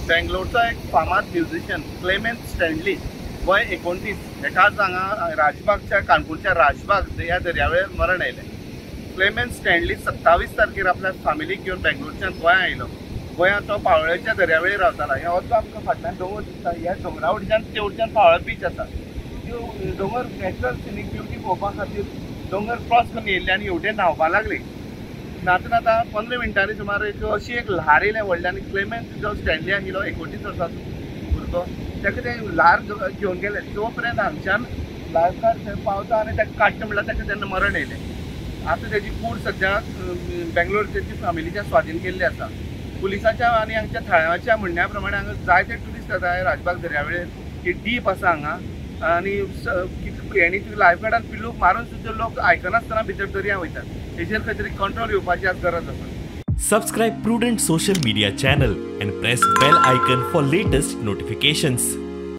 बेंगलोरचो एक फामाद musician Clement Stanley वय 29 हेकाच हांगा राजबागच्या काणकोणच्या राजबाग ह्या दर्यावेळेर मरण आयलें. क्लेमेंट स्टॅनली 27 तारखेर आपल्या फॅमिलीक घेवन बेंगलोरच्यान गोंया आयलो. गोंयांत तो पावळेच्या दर्यावेळेर रावतालो. हो जो आमकां फाटल्यान दोंगर दिसता, ह्या दोंगरा वटेच्यान तेवटेच्यान पावळा बीच आसा. त्यो दोंगर नॅचरल सिनीक ब्युटी पळोवपा खातीर दोंगर क्रॉस करून येयल्ले आनी हेवटेन न्हांवपाक लागले. नाता नाता 15 मिनटांनी सुमार एक अशी एक ल्हार येयलें व्हडलें आनी क्लेमेंट जो स्टॅनली आशिल्लो 29 वर्सांचो भुरगो ताका तें ल्हार घेवन गेलें. जो पर्यंत हांगच्यान लायफगार्ड थंय पावता आनी ताका काडटा म्हणल्यार ताका तेन्ना मरण येयलें. आतां तेजी कूड सद्या बेंगलोर तेची फॅमिलीच्या स्वाधीन केल्ली आसा. पुलिसाच्या आनी हांगच्या थळाव्याच्या म्हणण्या प्रमाणे हांगा जायते ट्युरिस्ट येता राजबाग दर्यावेळेर. ही डीप आसा हांगा आनी हेणी लायफगार्डान पिल्लूक मारून सुद्दां लोक आयकनासतना भितर दर्या वयतात. हेचेर खंय तरी कंट्रोल येवपाची आज गरज आसा. Subscribe Prudent social media channel and press bell icon for latest notifications.